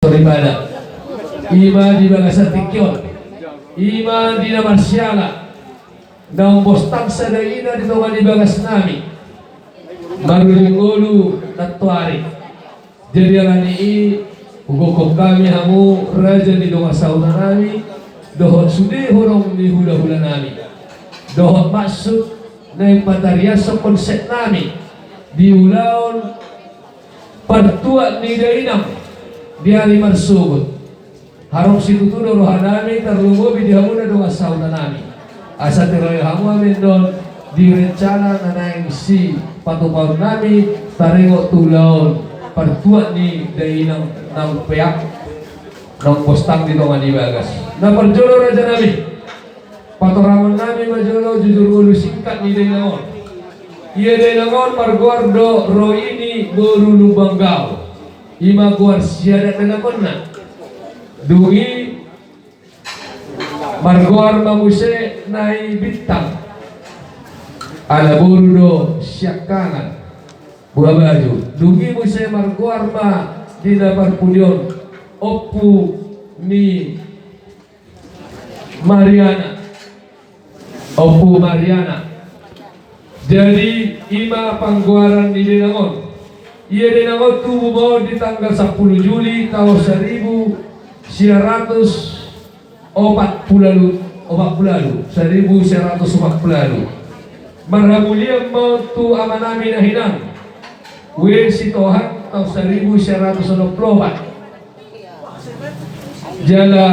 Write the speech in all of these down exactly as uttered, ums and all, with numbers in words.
Soripada. Ima di bagasan tingki on, ima di na marsiala, naung bostang sada ina di tonga ni bagasnami, marujung ngolu nantoari. Jadi alani i, hugokhon hami hamu raja ni dongan sahutanami, dohot sude horong ni hulahulanami, dohot maksud naeng patariashon konsepnami di ulaon partuat ni dainang di ari marsogot. Haroro situtu do rohanami, tarlumobi di hamuna dongan sahutanami. Asa tiroi hamu amendon di rencana na naeng sipatupaonnami taringot tu ulaon partuat ni dainang naung peak, naung bostang di tonga ni bagas. Na parjolo rajanami, patorangonnami ma jolo jujur ngolu singkat ni dainang on. Ia dainang on margoar do Roini boru Lumbanggao. Ima goar siadat dainangonna. Dung i margoar ma muse Nai Bintang, ala boru do siangkangan, Buhabaju. Dung i muse margoar ma di na parpudi on Ompu ni Mariana. Ompu Mariana. Jadi ima panggoaran ni dainang on. Ia dainang on tubu ma on di tanggal sampulu Juli taon saribu sia ratus opat pulu ualu, opat pulu ualu, saribu sia ratus opat pulu ualu. Marhamulian ma on tu amanami na hinan W. Sitohang taon saribu sia ratus onom pulu opat. Jala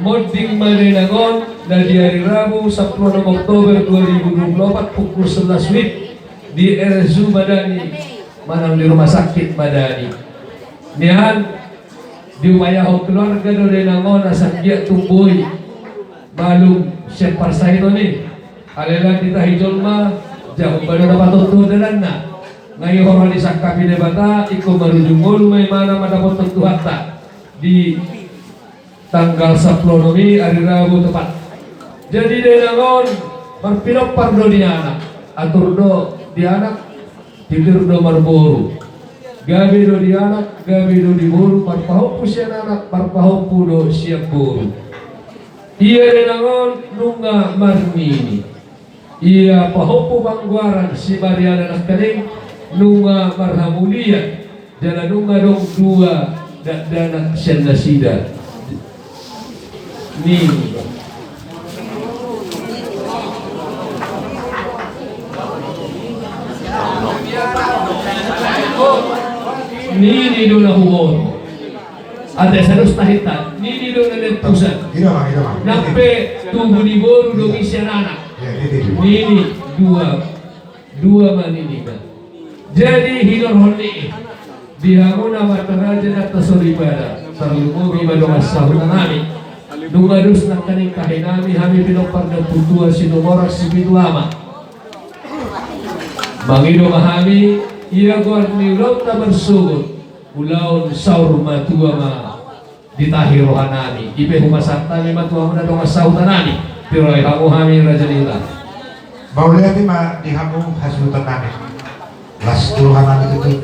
monding ma dainang on na di ari Rabu sampulu onom Oktober dua ribu dua pulu opat pukul sebelas W I B di R S U Madani manang di Rumah Sakit Madani. Nian diupayahon keluarga do dainang on asa anggiat tung boi malum sian parsahiton i. Alai lan ditahi jolma, jahoba do na patondo dalanna. Nga i horong disangkapi Debata, ingkon marujung ngolu ma imana mandapothon Tuhanta di tanggal sampulu onom i ari Rabu tepat. Jadi dainang on marpinompar do di anak, atur do di anak, titir do marboru. Gabe do di anak, gabe do di boru, marpahompu sian anak, marpahompu do sian boru. Ia dainang on nunga marnini. Ia pahompu panggoaran si Mariana nangkaning nunga marhamulian, jala nunga adong dua dakdanak sian nasida. Nini. Nini do na huboto. Ate sadus tahita, nini do na lempusan. Ida ma, ida ma. Nang pe tubu ni boru do i sian anak. Iya, nini do. Nini dua, dua ma nini kan. Jadi hinorhon ni i di hamuna ma raja nami soripada, tarlumobi ma dongan sahutanami. Nunga dos nangkaning tahi nami hami pinompar ni Ompu Tua Situmorang Sipitu Ama. Mangido ma hami, ia goar ni ulaonta marsogot, ulaon saur matua ma ditahi rohanami. I pe hupasahat hami ma tu hamuna dongan sahutanami. Tiroi hamu hami raja ni huta. Mauliate ma di hamu hasuhutannami. Las do rohanami tutu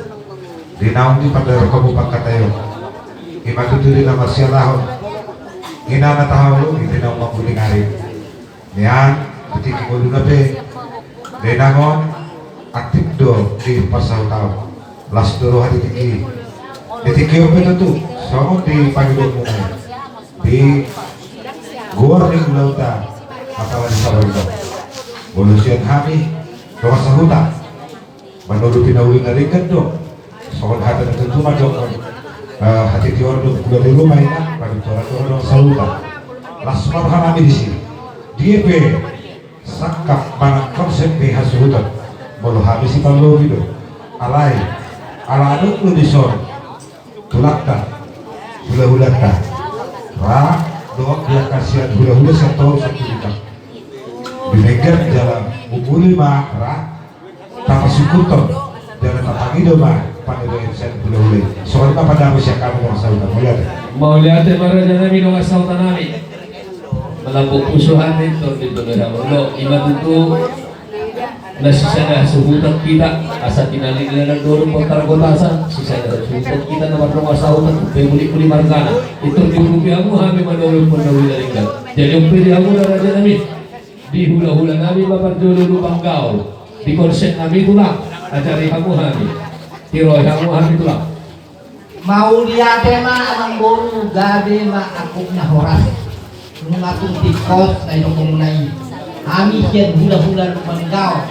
di naung dipaboa hamu pangkataion. I ma tutu di na marsialahon, i na tahaholongi di naung mangguling ari. Nian di tingki ngoluna pe dainang on aktif do di parsahutaon. Las do roha di tingki, di tingki on pe tutu songon di pangidoanmuna i di goar ni ulaonta, apala di sabar i. Molo sian hami dongan sahuta, manolu pinauli na denggan do. Songon hata na tutu ma dohonon, eh, hatiti on do, hula ni ruma i na, manolu tu dongan sahuta. Las ma rohanami disi. Dia pe sangkap manang konsep ni hasuhuton, molo hami siparlobi do. Alai ala adong do dison tulangta, hulahulanta, ra dohot di angka sian hulahula sian toru sian tolu, di denggan jala mumuli ma ra tapasungkunhon jala tapangido ma paniroion sian hulahula i. Songon i ma pandohan sian hami dongan sahuta. Mauliate. Mauliate ma rajanami dongan sahutanami. Malambok pusu hami tong di pandohan. Olo, i ma tutu. Na sisada suhuton hita, asa tinallik na dohot potar gotasan, sisada suhuton hita na mardongan sahuton, pe muli-muli margana. Itu diurupi hamu hami manobi manobi na denggan. Jadi umpe di hamu na raja nami, di hula-hula nami ma parjolo Lumban Gaol, di konsep nami tulang, ajari hamu hami. Tiroi hamu hami tulang. Mauliate ma amangboru, gabe ma angkup na horas. Nunga tung tingkos na didok hamuna i. Hami sian hula-hula Lumban Gaol,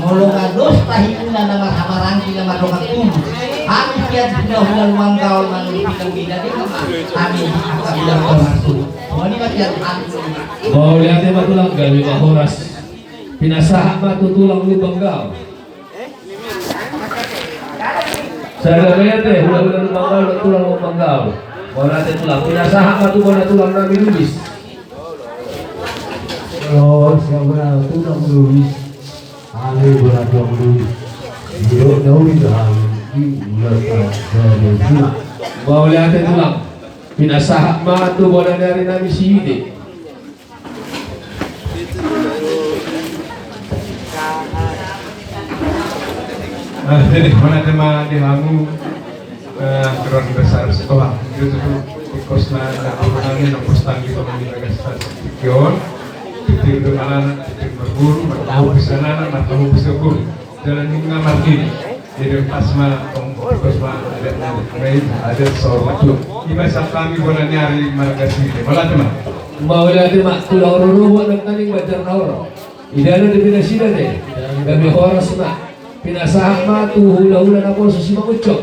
molo nga dos tahimuna na marhahamaranggi na mardongan tubu, hami sian hula-hula Lumban Gaol manurut hita uida de ma hami angka hula-hula marsuhut. Songon i ma sian hami. Mauliate ma tulang, gabe ma horas. Pinasahat ma tu tulang Lumban Gaol. Sada mete, hula-hula Lumban Gaol, tulang Lumban Gaol. Mauliate tulang, pinasahat ma tu bona tulang nami Lubis. Olo, sada mete tulang Lubis. Ale bona tulang Lubis. Iyo, daun itu hal. Mauliate tulang, pinasahat ma tu bona ni ari nami Sihite. Nah, jadi mauliate ma di hamu, eh, keluarga besar Sitohang. Itu tuh, kos na, na, apa namanya, na kos tanggi sama di Megastar Station. Titir dengan anak, titir berburu, bertahu di sana, anak, bertahu bersyukur. Jalan nunga margin. Jadi pas ma, pas ma, ada, ada, ada soal macam. Ima sap kami bona ni ari marga Sihite. Mauliate ma. Mauliate ma, tulang rorobot nangkaning banjar na ro. Ida na di pinasida de. Gabe horas ma. Pinasahat ma tu hula-hula naposo si Mangucok.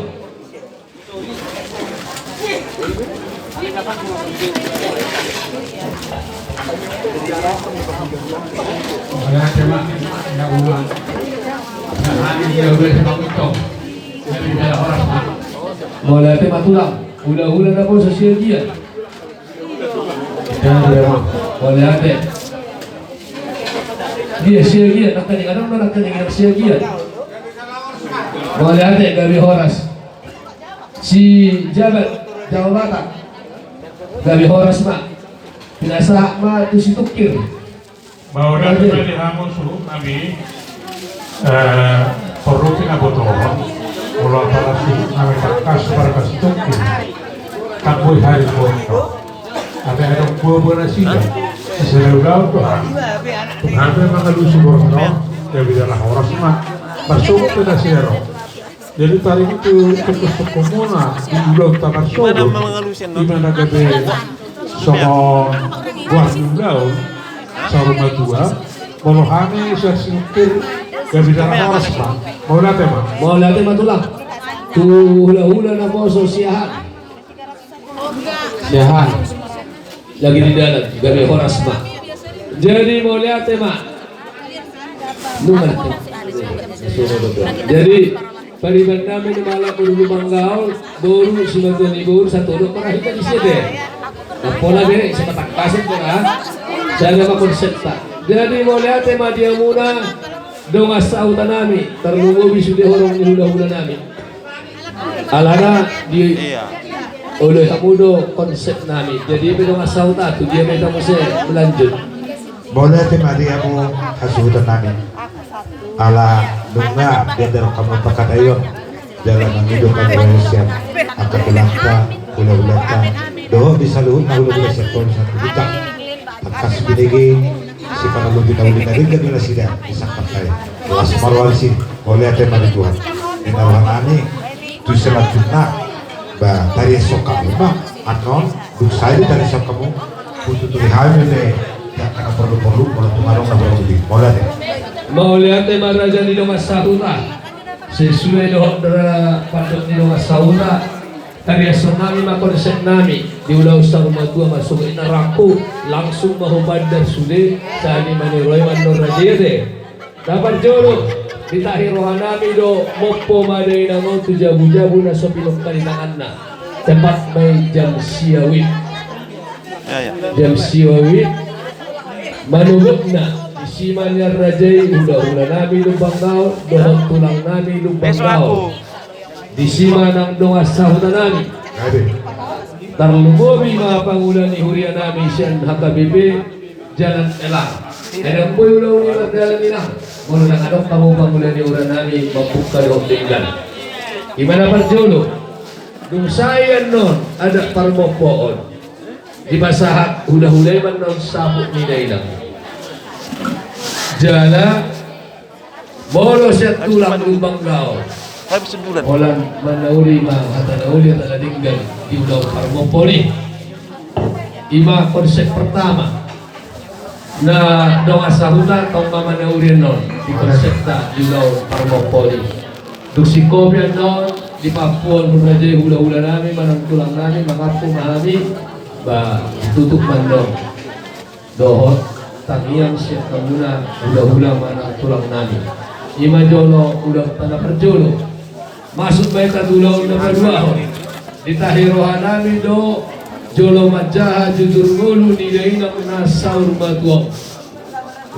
Mauliate ma tulang, hula-hula naposo Siagian. Mauliate. Dia Siagian, nangkaning adong do nangkaning Siagian. Mauliate, gabe horas. Si Jabat, Jawa Batak. Gabe horas ma. Pinasahat ma tu si Tungkir. Mauliate ma di hamu suhut nami, eh, porlu pinabotohon, molo apala suhut nami tangkas marga si Tungkir. Tangkas boi hari boto. Ada ada buah-buah nasida. Sisada ulaon do hami. Tung hami mangalusi borngin on, gabe jala horas ma. Marsogot pe nasida ro. Jadi taringot tu tungkos-tungkosmuna di ulaon ta marsogot, di mana gabe songon goar ni ulaon saur matua, molo hami sian si Tungkir gabe jala horas ma. Mauliate ma. Mauliate ma tulang. Tu hula-hula naposo Siahaan. Siahaan. Lagi di dalam, gabe horas ma. Jadi mauliate ma. Lu mana? Jadi pariban nami di malam dulu manggaul, boru, simatua ni boru, satu dok pernah kita di sini. Pola bere, siapa tak kasih pernah. Saya ada konsep tak. Jadi mauliate ma di hamuna, dongan sahuta nami, tarlumobi sude horong ni hula-hula nami. Alana di olo hamu do konsep nami. Jadi pe dongan sahuta tu dia pe tamu se lanjut. Mauliate ma di hamu hasuhuton nami. Ala nunga diajar hamu pakadaion. Jala mangido hamu sian angka tulangta, hula-hulanta. Dohot di saluhutna hula-hula sian Polres Satu Bintang. Tangkas binege, sipangalupi na uli na denggan do nasida, disangkap nai. Las marwalisi, mauliate ma di Tuhan. Ninna roha nami, tu selanjutna, ba, tariashon hamu ma, annon, dung sae ditariashon hamu, hututuhi hami be, angka na porlu-porlu, molo tung adong na porlu di. Mauliate. Mauliate ma raja ni dongan sahuta. Sesuai dohot dra pandok ni dongan sahuta. Tariashon nami ma konsep nami, di ulaon saur matua ma songon i na rangku, langsung ma hubandar sude, sani maniroi mandor raja i ate. Na parjolo, ditahi roha nami do, mompo ma dainang on tu jabu-jabu na so pinungka di tanganna. Tepat ma i jam sia wit. Jam sia wit. Manogotna, disi ma nian raja i, hula-hula nami Lumban Gaol, dohot tulang nami Lumban Gaol. Disi ma nang dongan sahuta nami. Tarlumobi ma pangula ni huria nami sian H K B P Jalan Elang. Edang boi ulaon i mardalan inang. Molo na adong hamu pangula ni huria nami mambuka dohot denggan. Ima na parjolo. Dung sae annon adat parmompoon, dipasahat hulahula i ma annon saput ni dainang. Jala molo sian tulang Lumban Gaol, holan manauri ma hata na uli, hata na denggan di ulaon parmompoon i. Ima konsep pertama. Na dong asa huna tong ma manauri annon di konsepta di ulaon parmompoon i. Dung singkop i annon, dipaampuhon raja i hulahula nami manang tulang nami, mangampu ma hami, ba tutup ma annon dohot tangiang sian hamuna hulahula manang tulang nami. Ima jolo ulaonta na parjolo. Masuk ma hita tu ulaon na paduahon. Ditahi roha nami do jolo manjaha jujur ngolu ni dainang na saur matua on.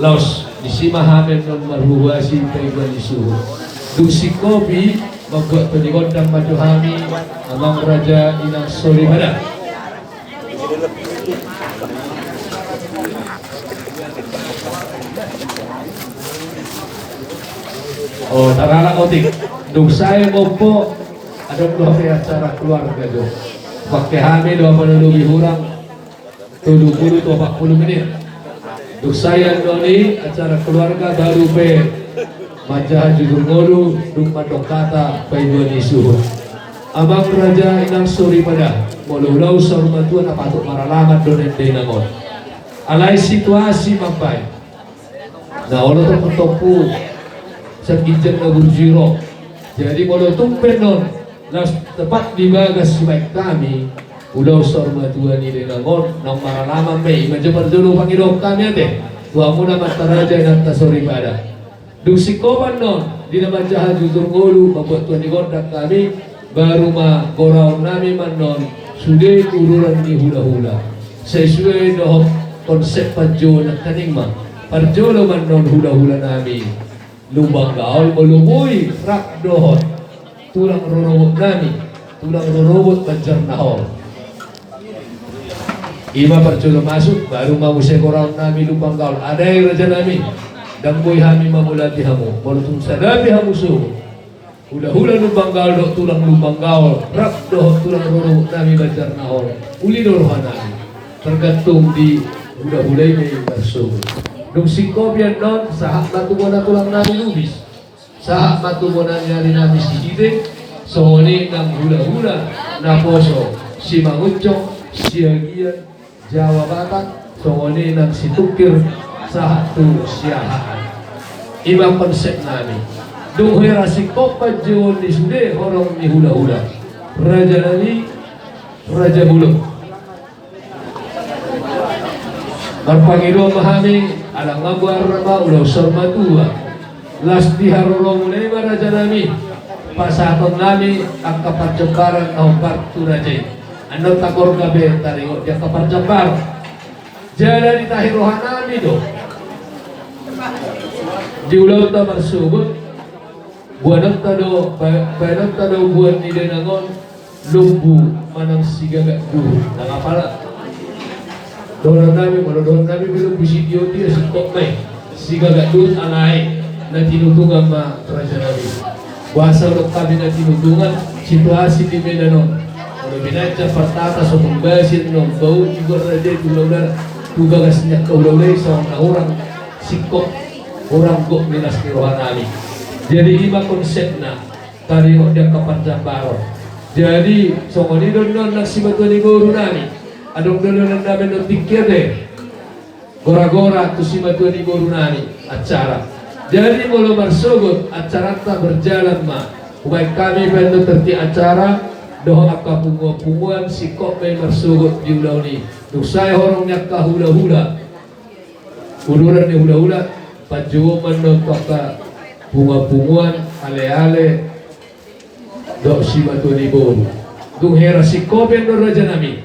Laos disi ma hami annon marhuhuasi paidoan ni suhut. Dung singkop i, mambuat tua ni gondang ma jo hami, amang raja, inang soripada. O, taralap otik. Dung sae mompo, adong do hape acara keluarga jo. Pake hami do apa na lobi hurang tolu pulu tu opat pulu menit. Dung sae annon i acara keluarga, baru pe manjaha jujur ngolu, dung mandok hata paidoan ni suhut. Amang raja, inang soripada, molo ulaon saur matua na patut maralaman do na dainang on. Alai situasi mambahen. Na olo tong tompu sian ginjang na burju i ro. Jadi molo tung pe annon laos tepat di bagas sibaen hami ulaon saur matua ni dainang on, naung maralaman ma i. Ima jo parjolo pangidoan hami ate tu hamuna amanta raja, inanta soripada. Dung singkop annon, di na manjaha jujur ngolu, mambuat tua ni gondang hami, baru ma goraon nami ma annon sude ururan ni hulahula. Sesuai dohot konsep panjouon nangkaning ma. Parjolo ma annon hulahula nami Lumban Gaol, molo boi rap dohot tulang rorobot nami, tulang rorobot Banjar Nahor. Ima parjolo masuk, baru ma muse goraon nami Lumban Gaol. Adae raja nami, ndang boi hami mangulati hamu. Molo tung sada pe hamu sogot, hulahula Lumban Gaol dohot tulang Lumban Gaol rap dohot tulang rorobot nami Banjar Nahor, uli do roha nami. Tergantung di hulahula i ma i marsogot. Dung singkop i annon, sahat ma tu bona tulang nami Lubis. Sahat ma tu bona ni ari nami Sihite, songon i nang hulahula naposo Simangunsong, Siagian, Jawa Batak, songon i nang Situngkir sahat tu Siahaan. Ima konsep nami. Dung hera singkop panjouon ni sude horong ni hulahula. Raja nami, raja bolon. Marpangidoan ma hami, ala nga boarna ma ulaon saur matua. Laos di haroromuna i ma raja nami, pasahaton nami angka parjambaran na hombar tu raja i. Annon tagor gabe taringot di angka parjambaran. Jala ditahi roha nami do di ulaonta marsogot, boanonta do, ba-, baenonta do boan ni dainang on, lombu manang sigagat duhut. Ndang apala dohonon nami, molo dohonon nami pe lombu sitio-tio, singkop ma i. Sigagat duhut, alai na tinutungan ma raja nami. Boasa didok hami na tinutungan? Situasi di Medan on, molo binaen jam partatas, so tumbasi annon baut ni boan raja i tu hulahula, tu bagas ni angka hulahula i, songon na hurang singkop, hurang gok ni las ni roha nami. Jadi ima konsepna, taringot di angka parjambaran. Jadi songon i do annon nang simatua ni boru nami. Adong do annon nami annon tingki ate, gora-gora tu simatua ni boru nami acara. Jadi molo marsogot, acaranta berjalan ma. Hubaen hami pe annon tertib acara dohot angka punguan-punguan, singkop ma i marsogot di ulaon i. Dung sae horong ni angka hulahula, ururan ni hulahula, panjouon ma annon tu angka punguan-punguan, ale-ale dohot simatua ni boru. Dung hera singkop i annon raja nami,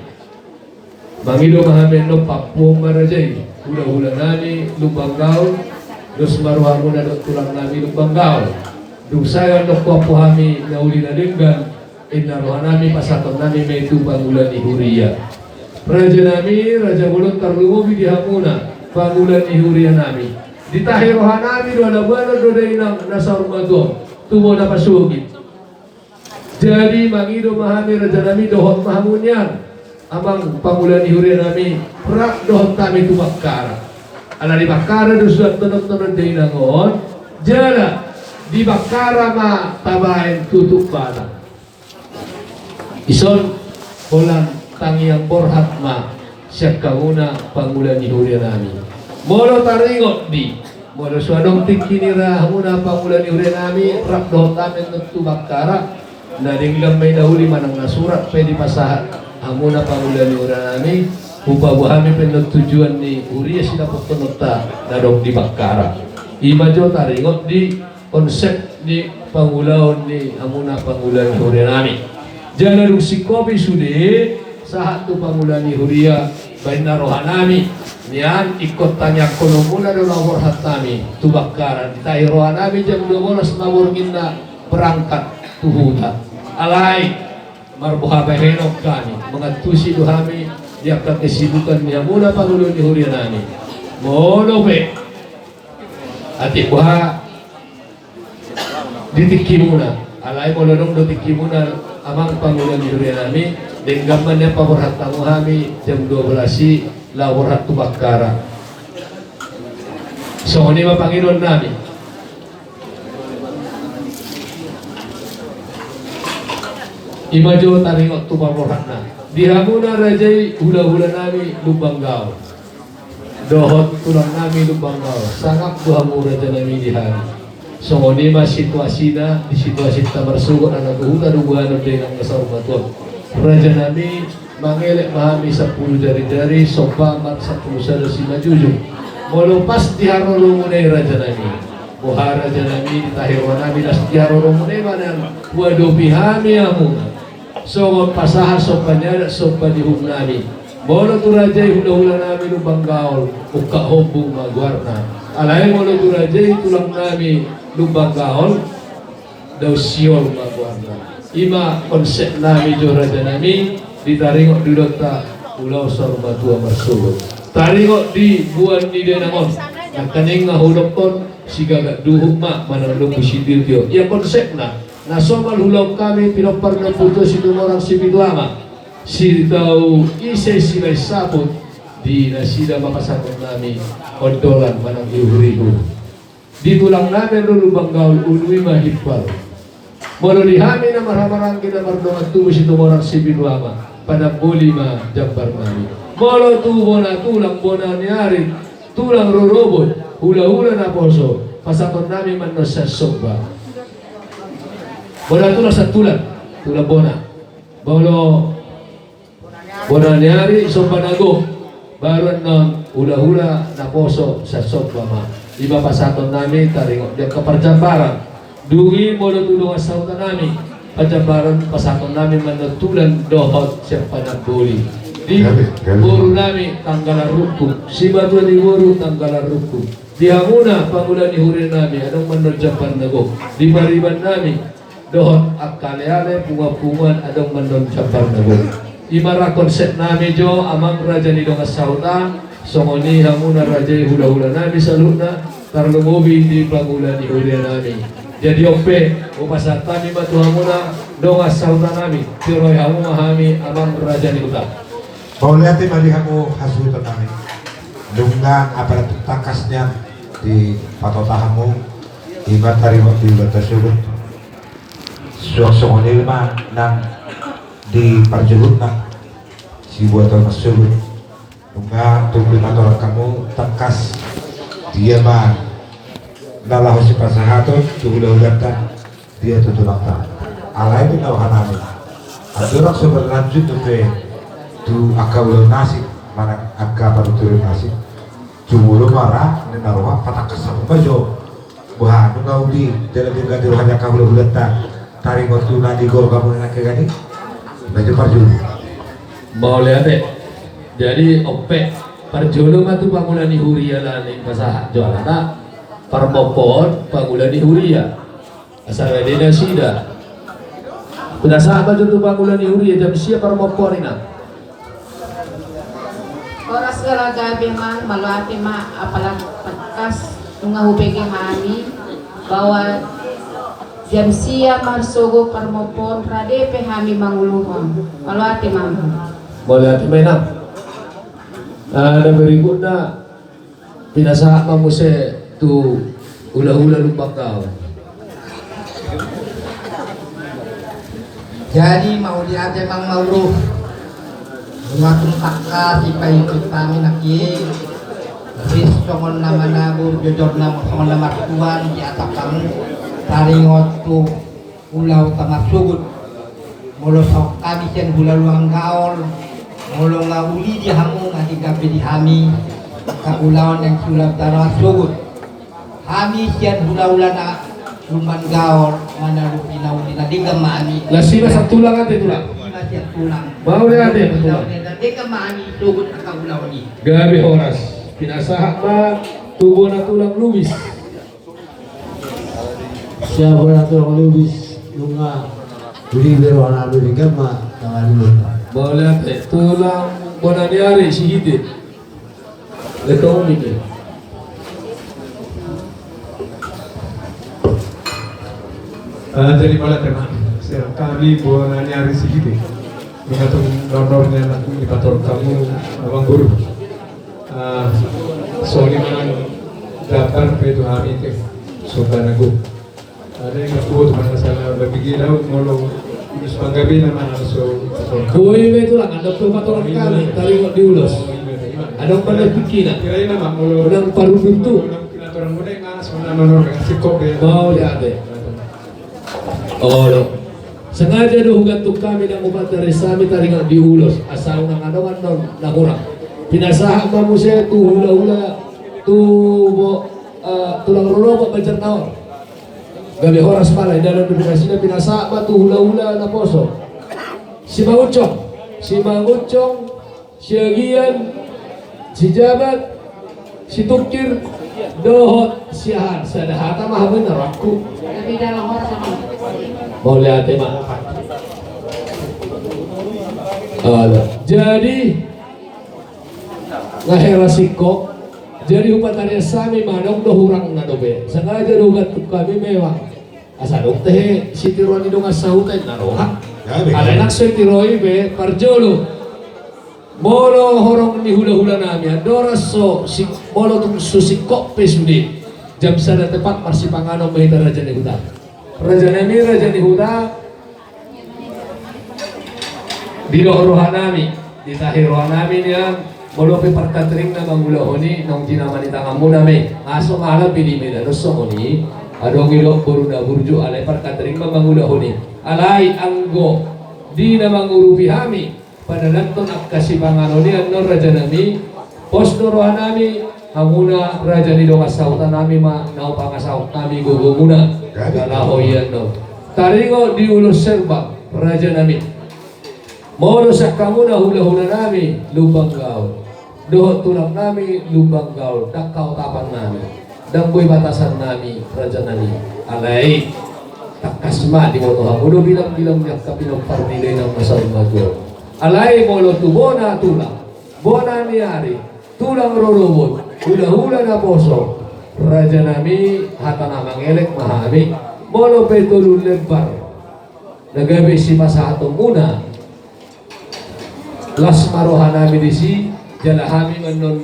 mangido ma hami annon, paampuhon ma raja i hulahula nami Lumban Gaol, dos ma rohamuna dohot tulang nami Lumban Gaol. Dung sae annon huampu hami na uli na denggan, ninna roha nami, pasahaton nami ma i tu pangula ni huria. Raja nami, raja bolon, tarlumobi di hamuna pangula ni huria nami. Ditahi rohanami do ala boanon do dainang na saur matua on tu bona pasogit. Jadi mangido ma hami rajanami dohot ma hamu nian amang pangula ni hurianami, rap dohot hami tu Bakkara. Ala di Bakkara do suantonon-tonon dainang on, jala di Bakkara ma tabaen tutup batang. Ison holan tangiang borhat ma sian hamuna pangula ni hurianami. Molo taringot di, molo so adong tingki ni ra hamuna pangula ni hurianami rap dohot hami annon tu Bakkara, na denggan ma i na uli manang na surat pe dipasahat hamuna pangula ni hurianami, hupaboa hami pe annon tujuan ni huria sidapothononta na adong di Bakkara. I ma jo taringot di konsep ni pangulaon ni hamuna pangula ni hurianami. Jala dung singkopi sude, sahat tu pangula ni huria, baen na rohanami nian ingkon tangiangkononmuna do laho borhat hami tu Bakkara, ditahi rohanami jam dua bolas ma borngin na berangkat tu huta. Alai marboha bahenon hami, mangantusi do hami di angka kesibukan ni hamuna pangula ni hurianami. Molo pe atik boha di tingkimuna. Alai molo adong do tingkimuna amang pangula ni hurianami, denggan ma nian paborhat hamu hami jam dua bolas i laho borhat tu Bakkara. Songon i ma pangidoannami. I ma jo taringot tu paborhatna di hamuna raja i hulahulanami Lumban Gaol dohot tulangnami Lumban Gaol, sangap do hamu rajanami di hami. Songon i ma situasina di situasinta marsogot, anak huta do boanon dainang na saur matua on. Rajanami, mangelek ma hami sampulu jarijari, somba ma sampulu sada simanjujung. Molo pas di haroromuna i rajanami, boha rajanami, ditahi rohanami las di haroromuna i ma nian huadopi hami hamuna. Songon pasahat somba ni adat somba ni uhumnami. Molo tu raja i hulahulanami Lumban Gaol, Ungkap Hombung ma goarna. Alai molo tu raja i tulangnami Lumban Gaol, Daun Siol ma goarna. I ma konsepnami jo rajanami, di taringot di ulaonta ulaon saur matua marsogot. Taringot di boan ni dainang on, nangkaning nga hudokkon sigagat duhut ma manang lombu sitio-tio. Ia konsepna, na somal hulaon hami pinompar ni Ompunta Situmorang Sipitu Ama, sitau ise sibaen saput, di nasida ma pasahatonnami ondolan manang ihur-ihur. Di tulangnami annon Lumban Gaol, ulu i ma himpal. Molo di hami na marhahamaranggi na mardongan tubu Situmorang Sipitu Ama, Panamboli ma jambarnami. Molo tu bona tulang, bona ni ari, tulang rorobot, hulahula naposo, pasahatonnami ma annon sian somba. Bona tulang, sian tulang, tulang bona. Molo bona ni ari, somba na gok. Baru annon hulahula naposo sian somba ma. I ma pasahatonnami taringot di angka parjambaran. Dung i molo tu dongan sahutanami, parjambaran pasahatonnami ma annon tulan dohot sian Panamboli. Di borunami Tanggalan Rungkung, simatua ni boru Tanggalan Rungkung. Di hamuna pangula ni hurianami, adong ma annon jambar na gok. Di paribannami dohot angka aleale, punguan-punguan, adong ma annon jambar na gok. I ma ra konsepnami jo amang raja ni dongan sahuta, songon i hamuna raja i hulahulanami saluhutna, tarlumobi di pangula ni hurianami. Jadi on pe, hupasahat hami ma tu hamuna dongan sahutanami, tiroi hamu ma hami amang raja ni huta. Mauliate ma di hamu hasuhutannami. Nunga apala tu tangkas nian dipatota hamu, i ma taringot di ulaonta sogot. Suang songon i ma nang di parjolo na sibuat on marsogot. Nunga tung dipatorang hamu tangkas dia ma na laho sipasahaton tu hulahulanta, dia tu tulangta. Alai di na rohanami, andorang so berlanjut dope tu angka ulaon na asing manang angka partuturan na asing, jumolo ma ra na roha patangkas hamu ma jo. Boha, nunga uli jala denggan di roha ni angka hulahulanta taringot tu na digorgam on nangkin i? Ima jo parjolo. Mauliate. Jadi on pe, parjolo ma tu pangula ni huria na nipasahat jo alana parmompoon pangula ni huria. Asa rade nasida. Hupasahat ma jo tu pangula ni huria, jam sia parmompoon i na. Horas jala gabe, amang, mauliate ma, apala tangkas Nunga hubege hami bahwa jam sia marsogot parmompon rade pe hami manguluhon. Mauliate ma. Mauliate ma. Nah, na berikutna pinasahat ma muse tu hulahula Lumban Gaol. Jadi mauliate ma amang boru. Nunga tung tangkas dipaihut hami nangkin. Ris songon na manabur, jojor na songon na martuan di atap hamu. Taringot tu ulaon ta marsogot. Molo sahat hami sian hulahula Lumban Gaol, molo nga uli di hamu, nga denggan be di hami angka ulaon na siulaon ta marsogot. Hami sian hulahula na Lumban Gaol manarupi na uli, na denggan ma hami. Las i ma sian tulang ate, tulang. Las i ma sian tulang. Mauliate, tulang. Na denggan ma hami sogot angka ulaon i. Gabe horas. Pinasahat ma tu bona tulang Lubis. Sian bona tulang Lubis, nunga uli be roha nami, denggan ma tangan ni. Mauliate, tulang bona ni ari Sihite. Letong ini. Ah, jadi mauliate ma. Sian hami bona ni ari Sihite. Nunga tung normal ni anak ni pator kamu, amang boru. Ah, songon i ma nang dabar pe tu hami te, so banago. Ada yang kuat mana salah bagi dia molo, terus panggabina mana so. Boi ma tulang, ada pe pator kami, taringot di ulos. Ada yang pandai pikir. Kira ini mah molo. Ulang parudutu. Orang kena orang muda yang mana sebenarnya menurut sikok be. Mauliate. Olo. Sengaja do hugantung hami, ndang hupataresa hami taringot di ulos, asa unang adong annon na hurang. Pinasahat ma muse tu hulahula, tu bo-, eh, tulang rorobot Banjarnaon. Gabe horas ma, alai dalan do pinasida. Pinasahat ma tu hulahula naposo. Simangunsong, Simangunsong, Siagian, Sijabat, Situngkir, dohot Siahaan. Sada hata ma hamu, na rohangku. Mauliate ma. Olo. Jadi, nga hera singkop. Jadi hupataresa hami ma, adong do hurangna dope. Sengaja do hugantung hami memang. Asa adong tahe sitiruon ni dongan sahuta i, na roha. Alai nang so tiruon i pe, parjolo. Molo horong ni hulahula nami andorang so sing-, molo tung so singkop pe sude, jam sada tepat marsipanganon ma hita raja ni huta. Raja nami, raja ni huta, didok roha nami, ditahi roha nami nian, molo pe parkatering na mangulahon i, naung tinama ni tanganmuna ma i. Aso mala pe di Medan on songon i, adong i do boru na burju, alai parkatering ma mangulahon i. Alai anggo di na mangurupi hami, padalanhon angka sipanganon i annon raja nami, pos do roha nami, hamuna raja ni dongan sahuta nami ma na hupangasahon hami gogomuna. Gabe. Na laho i annon. Taringot di ulos serbang, raja nami. Molo sian hamuna hulahula nami Lumban Gaol, dohot tulang nami Lumban Gaol, ndang haotapan nami. Ndang boi batasan nami, raja nami. Alai, tangkas ma diboto hamu do bilang-bilang ni angka pinompar ni dainang na saur matua. Alai molo tu bona tulang, bona ni ari, tulang rorobot, hulahula naposo, raja nami, hata na mangelek ma hami, molo pe tolu lembar na gabe sipasahatonmuna, las ma roha nami disi, jala hami ma annon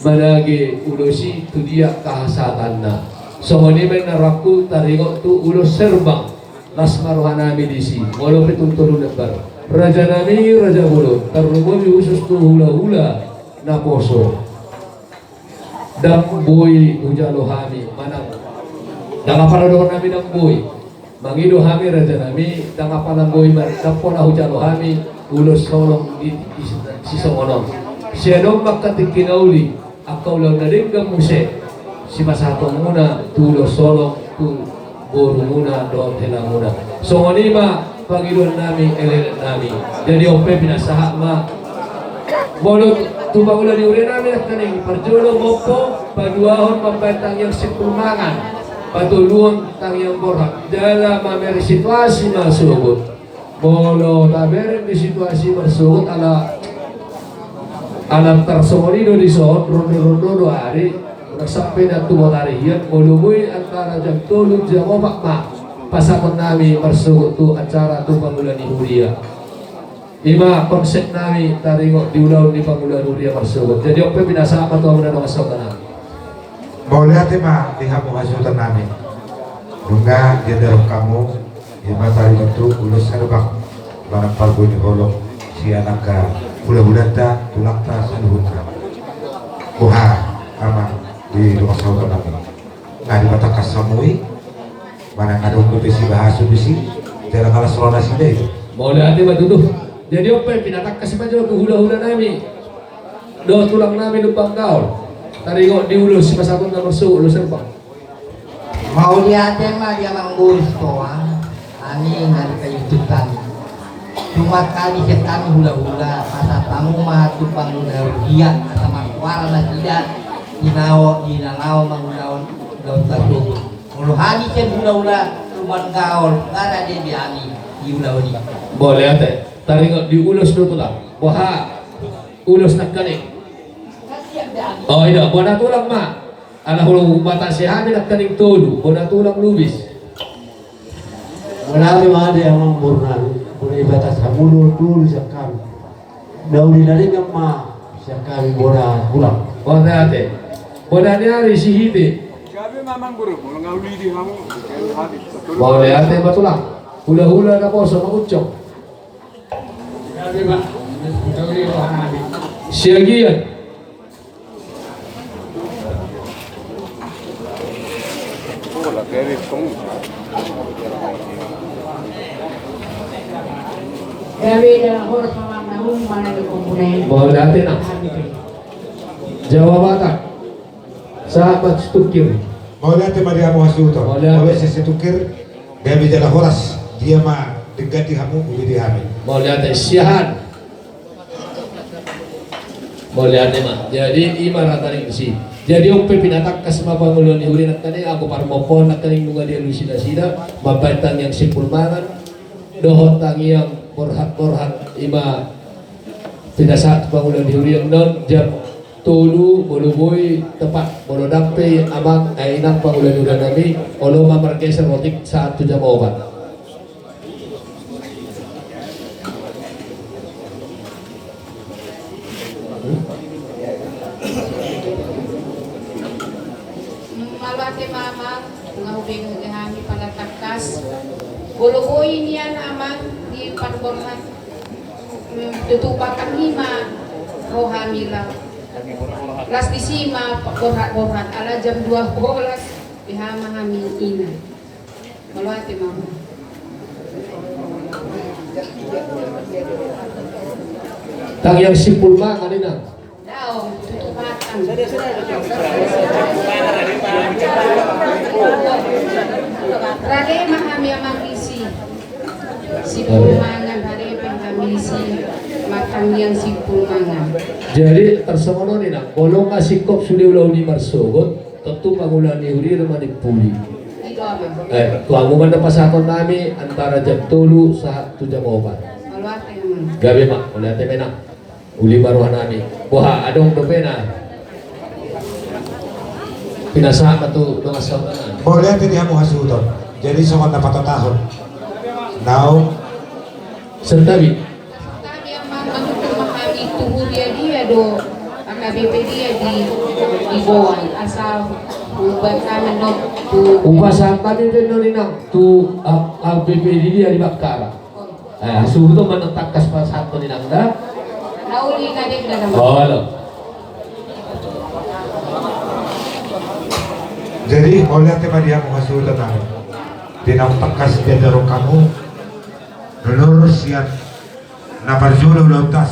manage ulos i tu dia hasahatanna. Songon i ma inna rohangku taringot tu ulos serbang, las ma roha nami disi, molo pe tung tolu lembar. Raja nami, raja bolon, tarlumobi khusus tu hulahula naposo. Ndang boi hujalo hami manang, ndang, apala dohonon nami ndang boi. Mangido hami raja nami, ndang apala boi ma-, ndang pola hujalo hami ulos holong di, di, di sisongon on. Sai adong ma angka tingki na uli, angka ulaon na denggan muse sipasahatonmuna tu ulos holong tu borumuna dohot helamuna. Songon i ma pangidoan nami, elekelek nami. Jadi on pe pinasahat ma. Molo tu pangula ni huria nami nangkaning, parjolo mompo, paduahon mambaen tangiang simpul mangan, patoluhon tangiang borhat. Jala mamereng situasi marsogot. Molo tabereng di situasi marsogot ala, ala tarsongon i do dison, ronda-ronda do ari. Sampe na tu botari hian, molo boi antara jam tolu jam opat ma pasahatonnami marsogot tu acara tu pangula ni huria. Ima konsepnami taringot di ulaon ni pangula ni huria marsogot. Jadi on pe pinasahat ma tu hamu na dongan sahutanami. Mauliate ma di hamu hasuhutonnami. Nunga diadophon hamu ima taringot tu ulos herbang manang parbue ni holong sian angka hulahulanta, tulangta saluhutna. Boha amang di dongan sahutanami? Nga dibatangkas hamu i? Manang adong dope sibahason disi? Jala nga las roha nasida i. Mauliate ma tutu. Jadi on pe pinatangkas ma jo tu hulahulanami dohot tulangnami Lumban Gaol taringot di ulos sipasahaton na marsogot, ulos herbang. Mauliate ma di amang boru Sitoa. Hami nga di paihutihut hami. Tumangkali sian hami hulahula, pasahat hamu ma tu pangula ni huria asa marsuara nasida di na laho mangulahon ulaon marsogot. Molo hami sian hulahula Lumban Gaol, nga rade be hami di ulaon i. Mauliate. Taringot di ulos do tulang. Boha ulos nangkaning? O, i do, bona tulang ma. Ala hubatasi hami nangkaning tolu, bona tulang Lubis. Mauliate ma di amang boru nami, molo dibatasi hamu do tolu sian hami. Na uli na denggan ma sian hami bona tulang. Mauliate. Bona ni ari Sihite. Gabe ma amang boru, molo nga uli di hamu. Mauliate ma tulang. Hulahula naposo manguncok. Siagian. Mauliate na. Jawa Batak. Sahat ma Situngkir. Mauliate ma di hamu hasuhuton. Mauliate. Molo sian Situngkir, gabe jala horas, dia ma denggan di hamu, uli di hami. Mauliate. Siahaan. Mauliate ma. Jadi ima ra tadi si. Jadi on pe pinatangkas ma pangula ni huria nangkaning, anggo parmompoon nangkaning nunga dialusi nasida mambaen tangiang simpul mangan dohot tangiang borhat-borhat, ima pinasahat pangula ni huria on jam tolu molo boi tepat, molo dang pe amang, eh, inang pangula ni huria nami, olo ma margeser otik sahat tu jam opat. Mauliate ma amang, nga hubege hami pala tangkas. Molo boi nian amang di parborhat. Tutu batang i ma roha mila. Las disi ma borhat-borhat ala jam dua bolas. Beha ma hami ina. Mauliate ma. Tangiang simpul mangan ina. Daong, tutu batang. Rade ma hami amang disi. Simpul mangan, rade pe hami disi. Tangiang simpul mangan. Jadi tarsongon on ina, molo nga singkop sude ulaon i marsogot, tontu pangula ni huria do manimpuli. I do amang. Eh, tu hamu ma na pasahatonnami antara jam tolu sahat tu jam opat. Mauliate amang. Gabe ma, mauliate ma inang. Uli ma rohanami. Boha, adong dope na pinasahat ma tu dongan sahutanami. Mauliate di hamu hasuhuton. Jadi songon na patotahon. Naung. Santabi. Santabi amang, mangukur ma hami tu huria dia do, A K B P dia di, diboan, asa ubat kami no tu. Ubat santabi pe no inang tu A K B P dia di Bakkara. Eh, hasuhuton ma na tangkas pasahathon inang da. Na uli na denggan. Olo. Jadi mauliate ma di hamu hasuhuton nami. Di naung tangkas diadophon hamu nunur sian na parjolo ulaonta.